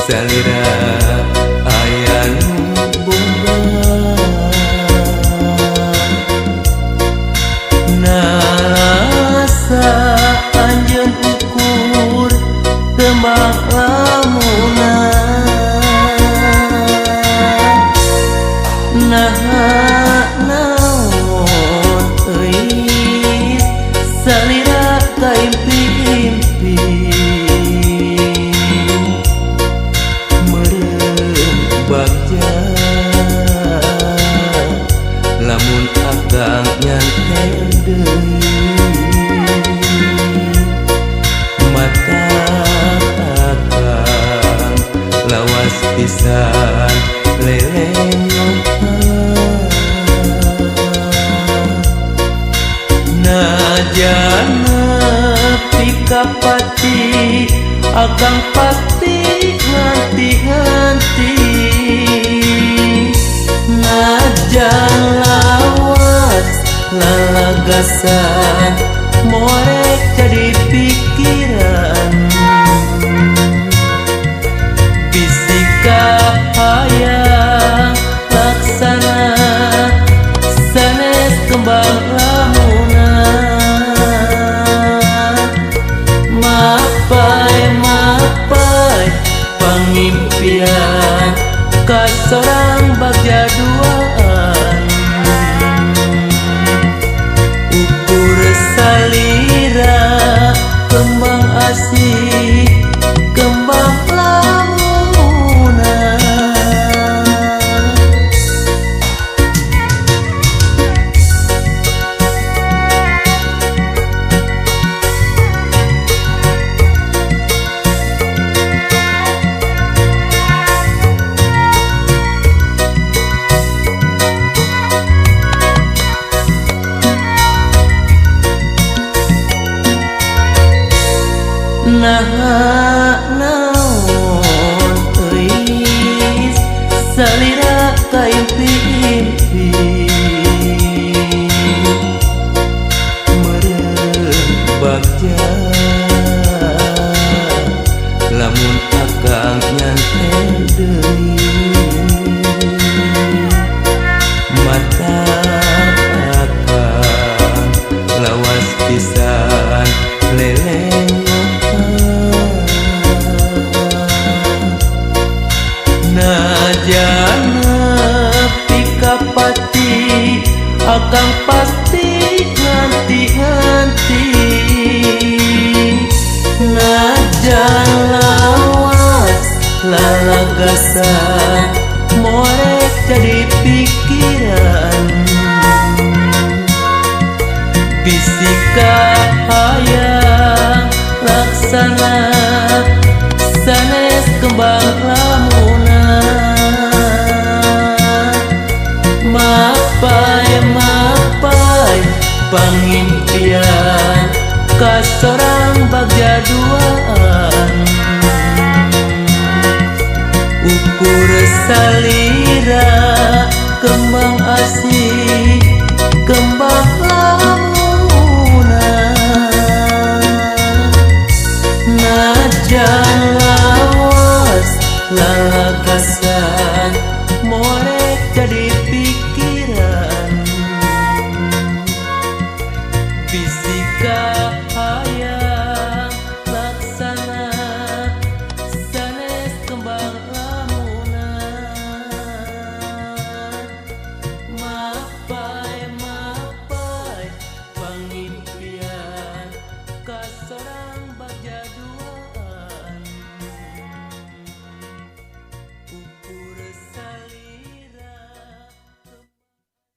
Salira aya nu boga. Nalasa anjeun ukur kembang lamunan. Naha naon euy salira kaimpi-impi meureum bagja lamun akang nyantel deui mata akang lawas pisan lelengohan. Najan nepi ka pati akang pasti nganti-nganti. Najan lawas lalagasan morek jadi pikiran. Bisika hayang laksana sanes kembang lamunan. Mapai mapai pangimpian kasorang bagja duaan. Ukur salira kembang asih kembang lamunan. Naha naon euy salira kaimpi-impi meureum bagja lamun akang nyantel deui mata akang lawas pisan lelengohan. Najan nepi ka pati akang pasti nganti-nganti. Najan lawas lalagasan morek jadi pikiran. Bisika hayang laksana sanes kembang lamunan. Mapai mapai pangimpian kasorang bagja duaan. Ukur salira kembang